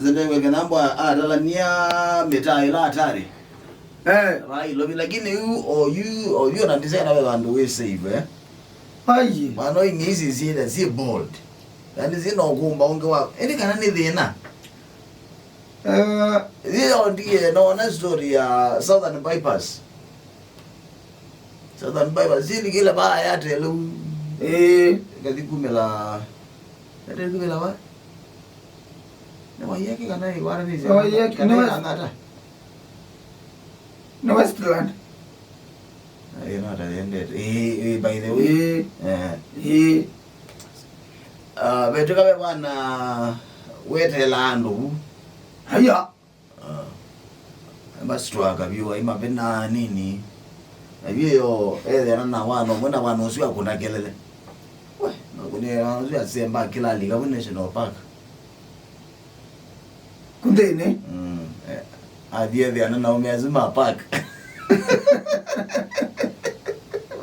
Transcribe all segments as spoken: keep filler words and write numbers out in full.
Zendegwe kana mbwa atalania mitaa ila hatari. Eh. Vai lovi, lakini yu, o yu, o yu na ndisena we vandu we save, eh. Ai. Mano ingi ici zile, zi bold. Yani zina ukumba ungi wa, eni kana ni thina. Eh. Zile ondie, no, na story ya Southern Bypass. Southern Bypass, zili kila ba ya telu. Eh. Kathi kumela, ya telu kumela ba? Nĩ Waiyaki kana ĩ, wara nĩ Nĩ Waiyaki, kana nĩ ĩ West-, Lang'ata? Nĩ Westland. Ĩ, no, ta yendete. Ĩ, ĩ, by the way. Ĩ. Eh. Ĩ. Ah, vetuka ve vana wetela andũ vu. Haya. Ah. Masitwaka vyũ, ai mavena nini. Na vyũ yo, ethĩana na wana ũmwe na wana ũsu akũna kelele. We, makũnĩ wana ũsu asemba kĩla lika vu National Park. Kunthĩnĩ? Mm, eh, athi ethĩana na ũme asu ma park.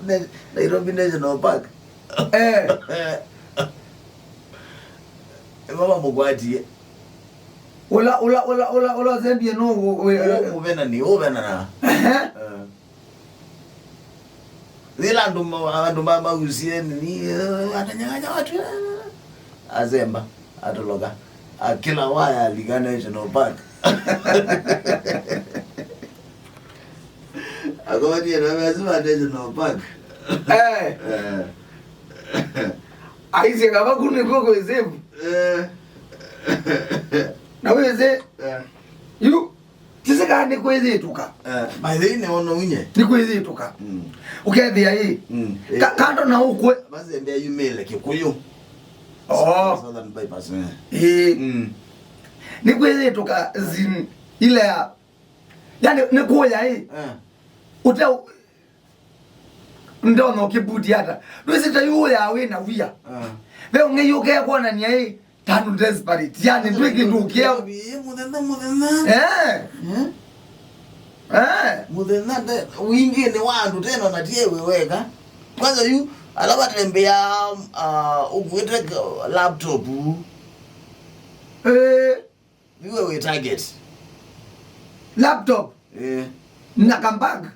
Ne-, Nairobi National Park. Eh. Mama mũkwatie. Ũla, ũla, ũla, ũla, ũla ũsembie nũ ũ-, ũ-, ũ-, ũvenani, ũvenana. Ehe. Eh. Yĩla andũ ma-, andũ ma-, mausie nini, eh, atanyang'anya watu, eh, azemba, atoloka. Akĩla waya alika National Park. Akonie na mezi ma National Park. Eh. Eh. Aisye kava kũ nĩkw'o kwĩ save. Eh. Na wĩsĩ, eh, yu, tisi kana nĩ kwĩyĩtũka. Eh, by the way, nĩ ono unye. Nĩ kwĩyĩtũka. Mm. Ũkethĩa ĩ. Mm. Ka-, eh, kando na ũkwĩ. Basi embea yumĩle Kĩkũyũ. Oh. Southern Bypass, eh. Ĩ. Mm. Nĩ kwĩyĩtũka zin ile ya. Yani, nĩ kũya ĩ. Eh. Ũte Ndona ũkĩbuti ata. Ndwĩsĩ ta yu ũyaa wĩ na wia. Ah. Ve ũng'ei ũkekwonania ĩ, ta andũ desperate. Yani, ndwĩ kĩndũ ũkĩa. Ĩ, mũthenya, mũthenya. Eh. Eh? Eh. Mũthenya, nde-, wingĩnĩ wa andũ tena na tie we weka. Kwanza yu, ala vatembea, ah, ũkuĩte ka-, laptop. Eh. Niwe wĩ target. Laptop. Eh. Na kambag.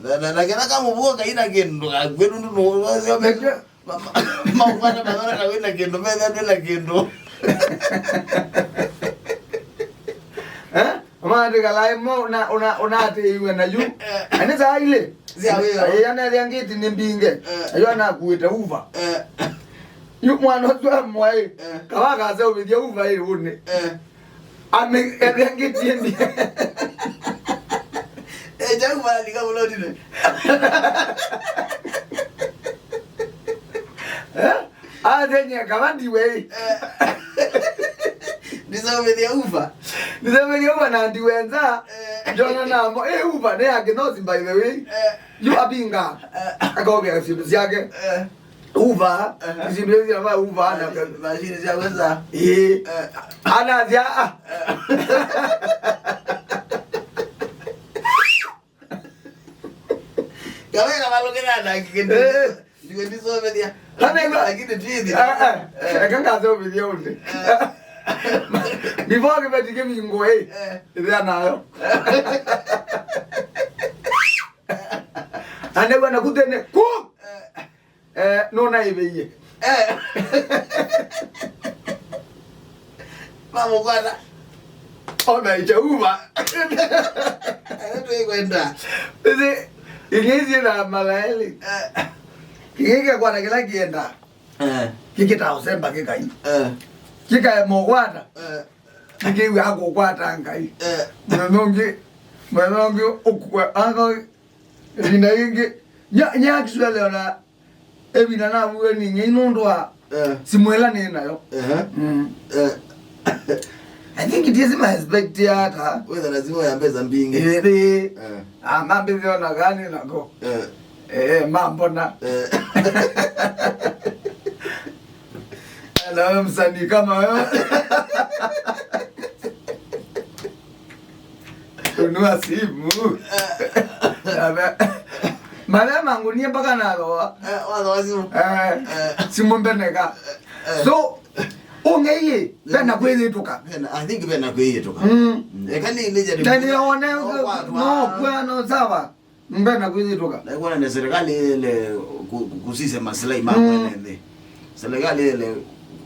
Na, na, na kĩla kamũvuko kaina kĩndũ ndũkakue nũndũ nũwasya. Eke. Ma-, ma-, maũkwata mathona na wĩna kĩndũ, metha ndwĩna kĩndũ. Eh? Maandĩka laĩ mo una, una, unatĩiwe na yu. Eh. Ani saa ilĩ. Sia wĩra. Aya nethĩa ngĩti nĩ mbinge. Eh. Ayo anakuĩte uva. Eh. Yu mwana ũsu amwaĩ. Eh. Kawa kaseũvĩthya uva ĩ ũnĩ. Eh. Ame-, ethĩa ngĩtie ndi. Eh, jau malika mulotine. Eh? Athenya kava ndiwe. Eh. Ndisomethia uva. Ndisomethia uva na ndiwe nza. Eh. Jona namo. Eh, uva nĩ ya Kinosi, by the way. Eh. Yu abinga. Eh. Akaovea syĩndũ syake. Eh. Uva, eh, ici mbio cia va uva na machine, machine cia gwetha. Ĩĩ. Eh. Ana cia, ah. Kaweka malukira na kikende. Eh. Ndiwe ndisomethia. Hana iwa. Lakini tithi. Ah, ah. Eh. Eka ngasomethia ũndũ. Eh. Before kibeti kĩvingũe, eh, ĩthĩa nayo. Anegwa na kutene. Ku. Eh. Eh, nũnaĩvĩie. Eh. Mamũkwata. Ona Jehova. Ĩla twĩkwenda. Ĩthĩ, ingĩ ici na malaeli. Eh. Ingĩ kĩkwata kĩla kĩenda. Eh. Kĩkĩtaa ũsemba kĩkai. Eh. Kĩkae mũkwata. Eh. Kĩkĩw'a akũkwata Ngai. Eh. Mũthenya ũngĩ, mũthenya ũngĩ ũkua, ĩvinda yĩngĩ, nya, nya actually ona Ĩvinda navuwe nĩ ng'ei nũndũ wa, eh, simũ ĩla nĩ nayo. Ehe. Mm. Eh. I think ndiĩsĩ ma expect ata. Wĩtha na simũ ya mbesa mbingĩ. Ĩĩ. Eh. Ah, mambĩthĩa ona kaa nĩ nako. Eh. Eh, mambona. Eh. Na wewe msanii kama wewe. Kunua simu. Abe-, mathĩa mangunie mpaka nathoa. Eh, wathoa simu. Eh, eh, simu mbeneka. Eh. So, Ũng'ei, vena kwĩyĩtũka. Vena, I think vena kwĩyĩtũka. Mm. Mm, eka nĩ, nĩ jaribu. Na nĩone no kwa twa- no kwa no sawa. Mbena kwĩyĩtũka. Na ĩkwona nĩ serikali ĩle ku-, ku-, kusisya maslahi ma mwene nthĩ. Serikali ĩle,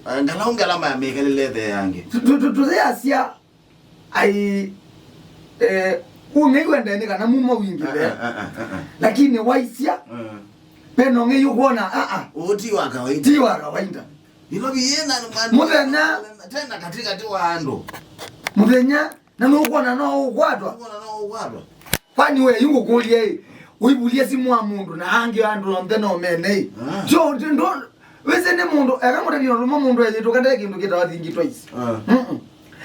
eh, ngala ũngala maya mĩkalĩle the yangi. Tu-, tu-, tu-, tũtheasya, ai, eh, ũng'ei wendene kana mumo wingĩle. Ah, ah, ah, ah, ah. Lakini waisya, mm, pena ũng'ei ũkwona, ah, ah. Ũũ ti wa kawaida. Ti wa kawaida. Ilo biyena mwana. Mũthenya. Tena katikati wa andũ. Mũthenya, na nũkwona no ũkwatwa. Nũkwona no ũkwatwa. Kwani we, ingũkũlya ĩ, ũivulie simu wa mũndũ na angĩ andũ onthe no mene ĩ? Ah. So, ndo, wĩsĩ nĩ mũndũ, eka ngũtavia ũndũ ũmwe mũndũ eyĩtũka nde kĩndũ kĩtawa thingi twice. Ah. Mm-mm.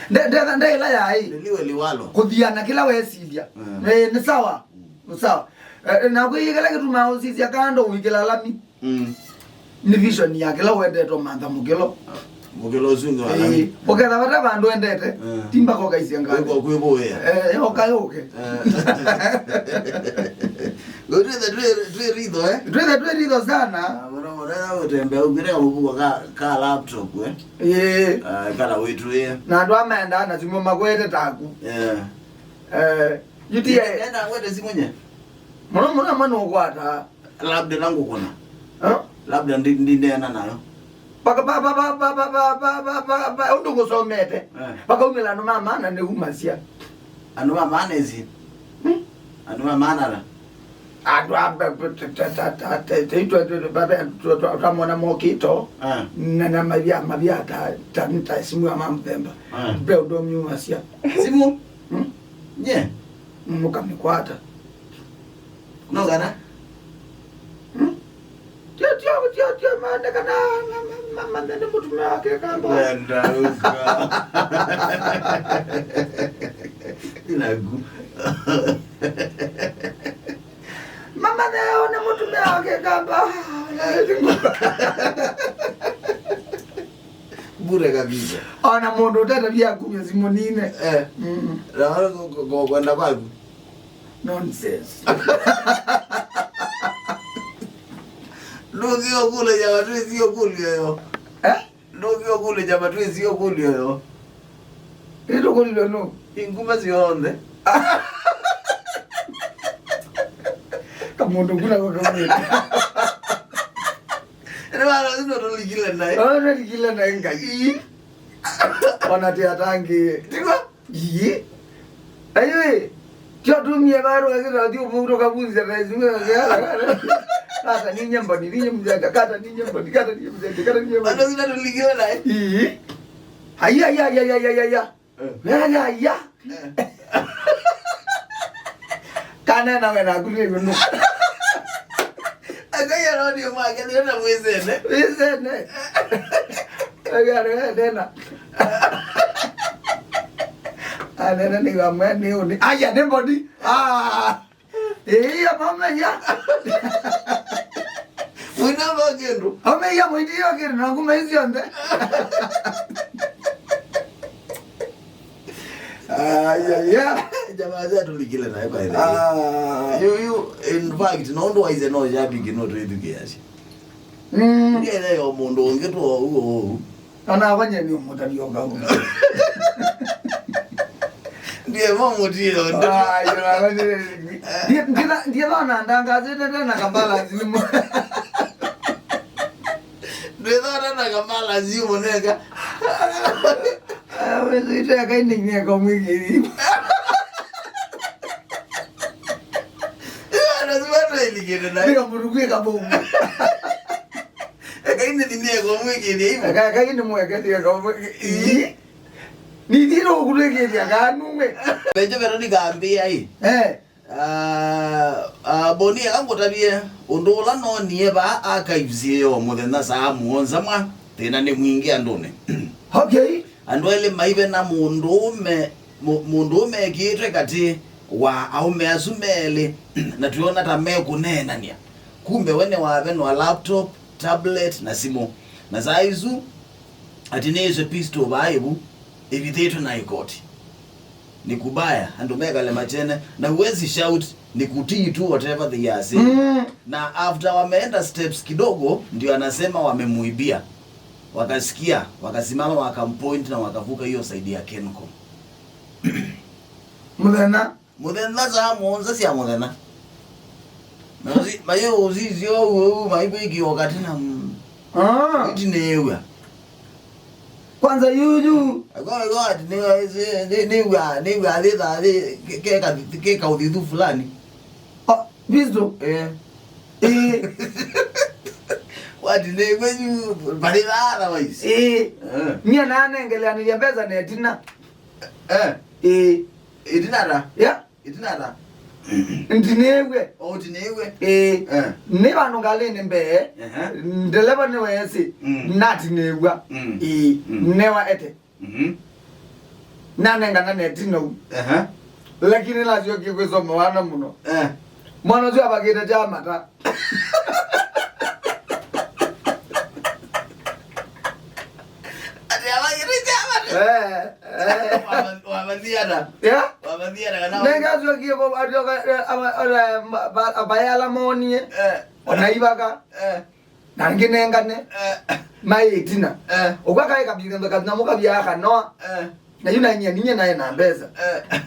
Nde, nde, nde ĩla yaĩ. Niliwe liwalo. Kũthiana kĩla wesilya. Mm. Eh, nĩ sawa. Mm. Nĩ sawa. Eh, na kwĩ kĩla kĩtumaa ũsisya kando ũikĩla lami. Mm. Nĩ vision ya kĩla wendete ũmantha mũkĩlo. Mũkĩlo ũsu nĩ wa lami. Eh, ũketha vata vandũ wendete, mm, ti mpaka ũkaisya ngalĩ. Kwĩkwa kwĩvũĩa. Eh, ũka yũke. Eh. Twĩthe twĩ, twĩ ritho, eh? Twĩthe twĩ ritho sana. Ah, mũno mũno, ĩla ũtembea, ũkwĩte kamũvuko ka, ka laptop, eh? Ĩĩ. Ah, kana wĩtwĩe. Na andũ amaendaa na simũ makwete taku. Eh. Eh, U T I. Nenda ngwete simũ nye. Mũno mũno amwe nũkwata. Labda nangũkũna. Eh? Labda ndi, ndineena nayo. Paka, pa, pa, pa, ũndũ ngũsomete. Eh. Paka umĩla andũ ma maana nĩ umasya. Andũ ma maana ĩsi. Hmm? Andũ ma maana ra? Andũ a, ta, ta, ta, itwe, twa, twa, twa, twamona mokĩto. Ah. Na, na mavia, mavia ta, ta, ta simũ ya mamũthemba. Ah. Ve ũndũ myumasya. Simũ? Hmm? Nye? Mũkamĩkwata. No kana? Hmm? Tio, tio, tio, tio, maana kana ma, ma, ma, ma, nĩ mũtumĩa wa Kĩkamba. Wenda uka. Inagu. Mama leo nĩ mũtumĩa wa Kĩkamba. Bure kabisa. Ona mũndũ ũtetavia kumya simũ nine. Eh. Mm. Na wale ku-, ku-, ku-, kwenda kwaku. Nonsense. Ndũngĩokũlya ya watu isiokũlya yo. Eh? Ndũngĩ ũkũlĩkya matwĩsĩ ũkũlyo yo. Nĩtũkũlilwe nũ? Inguma syonthe. Kamũndũ kula kwa kamwĩta. Nĩ wala sino tũlikile naĩ. Ona tũlikile naĩ Ngai. Ii. Ona tĩ atangĩĩe. Tigo? Ii. Ayo, ĩ. Tyo tumie barua kĩta thiũ mũndũ kabunzia na isu. Kata ninye mboni, ninye mjanja, kata ninye mboni, kata ninye mjanja, kata ninye mboni. Andũ sina tũlikile naĩ. Ii. Aya, aya, aya, aya, aya, aya. Eh. Aya, aya. Eh. Kana na wena kuli nunu. Akaya rodi mwake ndio na mwizene. Mwizene. Aya, aya, nena. Anene nĩ amwe nĩ ũnĩ. Aya, nĩ mboni. Ah. Ĩĩ, amamenya. Mwĩna vo kĩndũ. Amenya mwĩtio kĩndũ na nguma icio nthe. Aya, ya. Jamaa cia tũlikile naĩ, by the way. Ah. Yu, yu, in fact, no ũndũ waize no shabiki no twĩthukĩasya. Mm. Ndiye yo mũndũ ũngĩ tu ũu ũu. Ona avanye nĩ ũmũtavya ũkau. Ndiye mo mũtiro. Ai, ona avanye. Ndiye, ndiye, ndiye ona ndangazete tena kambala simu. Ndwĩthona na kambala simu neka. Wĩsĩte akainĩnyia kamwĩkĩri. Lazima twĩlikĩte naĩ. Nĩka mũndũ kwĩka bomu. Eka inĩ thinie kamwĩkĩri hivyo. Eka, eka inĩ mweke thinie kamwĩkĩri. Ii. Nithiro kutwĩkĩria kanumwe. Benjo Veronica ambĩa ĩ. Eh. Ah, ah, Boni, eka ngũtavye ũndũ ũla nonie vaa archives ĩyo mũthenya saa mũonza mwa, thĩna nĩ mwingĩ andũnĩ. Okay. Andũ elĩ maivena mũndũũme, mũ-, mũndũũme ekĩĩtwe katĩ wa aũme asu melĩ, na twĩona ta mekũneenany'a. Kumbe we nĩwavenwa laptop, tablet, na simũ. Na saa isu, atinĩĩswe pistol vaa ĩvu, ĩvithĩtwe na ĩkoti. Ni kubaya, andũ mekale machene, na huwezi shout, ni kutii tu whatever they are saying. Mm. Na after wameenda steps kidogo, ndio anasema wamemuibia. Wakasikia, wakasimama, wakampoint na wakavuka hiyo side ya Kencom. Mũthenya? Mũthenya saa mũonza sya mũthenya. Maĩ ũsisyo ũu, maĩ kwĩkĩoka tena. Ah. Ĩtinĩw'a. Kwanza yuyu. Ago, ago, ati nĩ, nĩ, nĩw'a, nĩw'a thĩtha, thĩ, ke, ke, ke kaũthithu fulani. Oh, Visto? Eh. Eh. Wati nĩ kwenyu, bali thara waisi. Eh. Eh. Mie nanengeleanĩria mbesa na ĩtina. Eh. Eh. Ĩtina ta? Yeah. Ĩtina ta? Ntinĩw'e. Oh, ũtinĩw'e. Ĩĩ. Eh. Nĩ vandũ ngalĩnĩ mbee, ehe, ndeleva nĩweesĩ, mm, natinĩw'a. Mm. Ĩĩ. Mm. Newa ete. Mhm. Nanengana na ĩtina u. Ehe. Lakini nasyokie kwĩsoma wana mũno. Eh. Mwana ũcio avakĩte kyamata. Ati avakĩte kyamata? Eh, eh. Wava-, wavathia ata? Yeah? Wavathia ata kana nengazyokie ko, atyoka, eh, ava-, ora, ma-, ba-, abayala monie. Eh. Ona ivaka. Eh. Na ngĩnengane. Eh. Maĩ ĩtina. Eh. Ũkwa kaĩ kabinga katinamu kabia kanoa. Eh. Na yu nanyia ninyie naĩ na mbesa. Eh.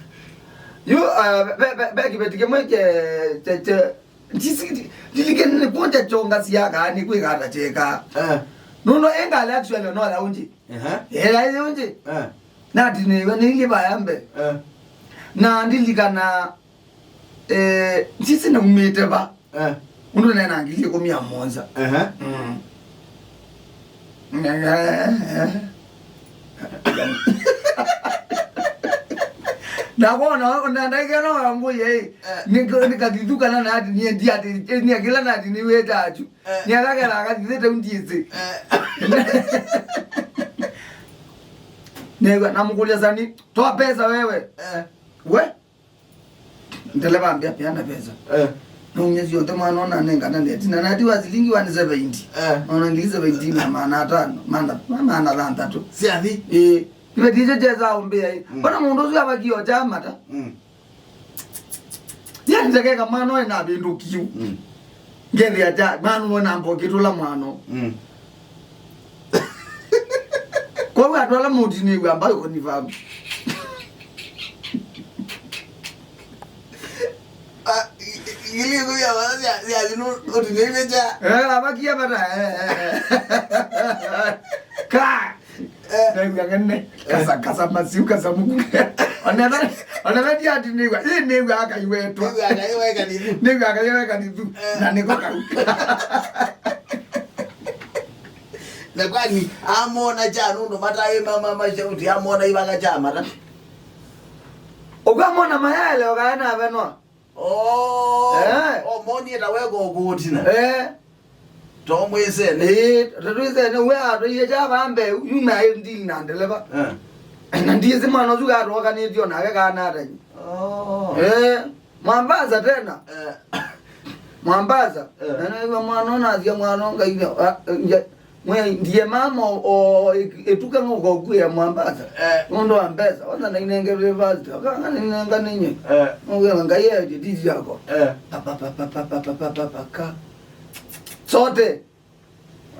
Yu, uh, be, be, be kĩveti kĩmwe kye, kye, kye, ndisi-, ndilikene nĩ kwonja kyonga siakaa nĩ kwĩka ata kyeka. Eh. Nũndũ ĩngalĩ actually no ya unji. Ehe. Ĩla ĩyo unji. Eh. Natinĩwe nĩ ilĩ vaya mbe. Eh. Na ndilikana, eh, ndisi naumĩte va. Eh. Mũndũ nena ngili ĩkũmi na mũonza. Ehe. Mm. Na wona, na ndaigana wa ngũye, eh, eh, nĩ, nĩ kathithu kana nati, niĩ ndi ati, niĩ kĩla nati nĩ wĩta achu. Eh. Nĩ akakela akathithĩte undiĩsĩ. Eh. Nĩwa, namũkũlya sani, "Toa pesa wewe." Eh. We? Ndeleva ambia, "Peana pesa." Eh. Naumya syonthe mwana ona nengana neti. Na nati wa silingi one seventy. Eh. Ona ngili seventeen na maana atano. Maana, maana thanthatũ. Siathi? Eh. Kĩveti kyo kyesa ũmbĩa, eh. Mm. Ona mũndũ ũcio avakio kyamata. Mm. Yani ndakeka mwana oyo navĩndũkiu. Mm. Ngethĩa kya, mwana oyo namba ũkĩtũla mwana. Mm. Kwa hiyo andũ ala mũtinĩw'a mbayo confirm. Ah, i-, i-, ngili ĩkũmi ya vata sya, sya thinu ũtinĩw'e kya. Eh, abakia bata, eh, eh, eh. Ka. Eh. Nĩw'a ngene. Kasa, kasa masiu, kasa muku. Onetha, onetha ndi atinĩw'a. Ĩ nĩw'a akaiwetwa. Nĩw'a akaiweka nithu. Nĩw'a akaiweka nithu. Eh. Na nĩko kau. Na kwani amona kya nũndũ mataĩ ma, ma, ma, shauti, amona ivaka kya mata? Ũkwamona mayaele ũkaena avenwa. Oh. Eh. Oh, monie ta weko ũkũtina. Eh. To mwĩsene. Eh, to twĩsene, we atũie kya vambe, yuma ndili na ndeleva. Eh. Na ndiĩsĩ mwana ũsu katũakanĩtio nake kana atanyi. Oh. Eh. Mwambasa tena. Eh. Mwambasa. Eh. Na naiwa mwana ũnathia mwana ũngaithia, ah, nje, mwe, ndiye mama o, o, ĩ-, ĩtuka ng'oka ũkuĩa Mwambasa. Eh. Nũndũ wa mbesa, wanda nainenge university, akanga nainenga ninye. Eh. Nũgĩra Ngai eje didi yako. Eh. Pa, pa, pa, ka. Sote.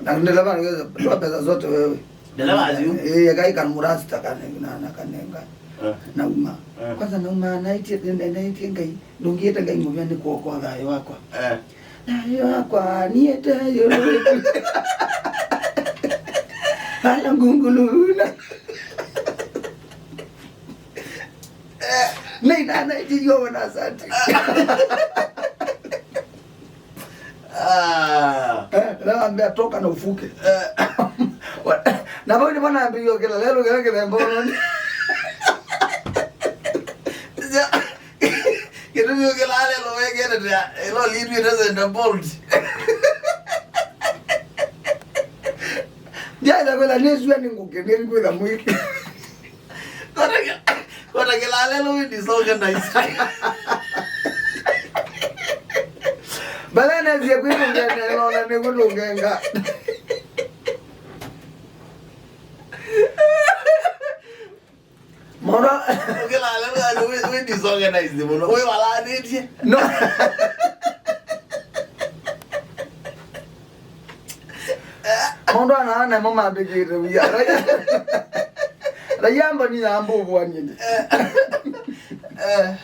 Na ndeleva anaweza toa pesa zote wewe. Ndeleva aziu? Eh, yakaika murasta kanenga na, na kanenga. Eh. Nauma. Eh. Kwanza nauma naitie, naitie Ngai, ndũngĩte Ngai mũvea nĩ kuokoa thayũ wakwa. Eh. Thayũ wakwa, niĩ te yũlũ. Hala ngunguluna. Eh. Nĩ ina naitie yo na asante. Ah. Eh, nawambia toka na ufuke. Eh. Na vau nĩvo nambĩĩie kĩla lelo kĩla kĩthemba ũnoni. Kĩtumi kĩla lelo wekete ta ĩlo litwĩte Center Bolt. Ndiaĩla kwĩla nĩsua nĩ ngũke, nĩ ngwĩla mwĩke. Kota kĩ-, kota kĩlalelo wĩ disorganized. Bala nesie kwĩtũngene, nona nĩ kwĩtũngenga. Mwana. Kĩlalelo wĩ, wĩ disorganized mũno. Wĩ walanĩtie. No. Maũndũ ana ana mo mambĩkĩte wia. Raia, raia mboni yamba ũvũanie. Eh.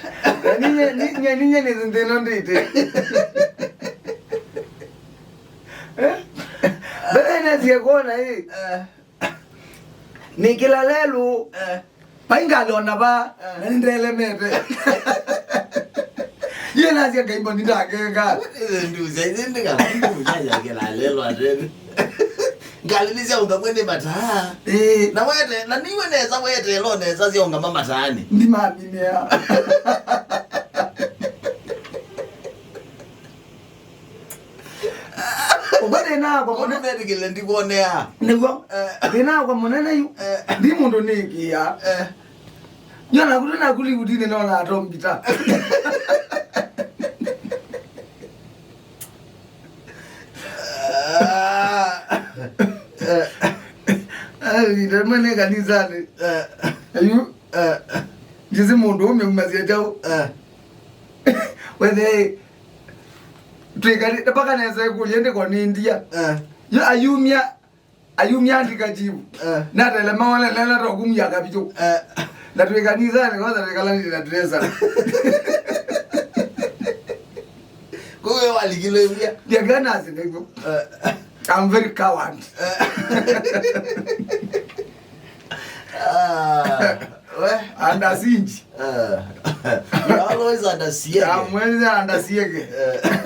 Ninye, ninye, ninye nĩ thĩna ndĩte. Eh? Mbere nesie kuona ĩ. Eh. Nĩkĩla lelũ. Eh. Vai ngalona va, eh, na nĩndelemete. Yĩnasya Ngai mboni ndakenga. Ĩthĩ ndusa, ĩthĩ ndĩka, ndusa yakĩla lelũ atene. Ngalĩlĩ syaũngamw'e nĩ mataa. Ĩĩ. Na wete, na niwe nesa wete lo nesa syaũngama mataanĩ. Ndimaminĩa. Ũkwa thĩna wakwa mũnene. Ũndũ metĩkĩle ndikwonea. Nĩguo. Eh. Thĩna wakwa mũnene yu. Eh. Ndi mũndũ nĩkĩa. Eh. Nyona kũtũ na kuli kutini no na tombita. Eh. Eh, ndamwe nĩ kanisani. Eh. Yu. Eh. Ndisi mũndũ ũmeumasya kyaũ. Eh. Wethe Twĩkalĩte mpaka nesa ĩkũlye ndĩko nĩ ndia. Eh. Yo ayumya, ayumya andika jibu. Eh. Natele maone lela tokumya kabitu. Eh. Na twĩ kanisani kwanza twĩkalanĩte na Teresa. Kwa hiyo walikile mbia. Ndia kana sine. Eh. I'm very coward. Eh. Ah, we. Under siege. Eh. You're always under siege. I'm always under siege. Eh.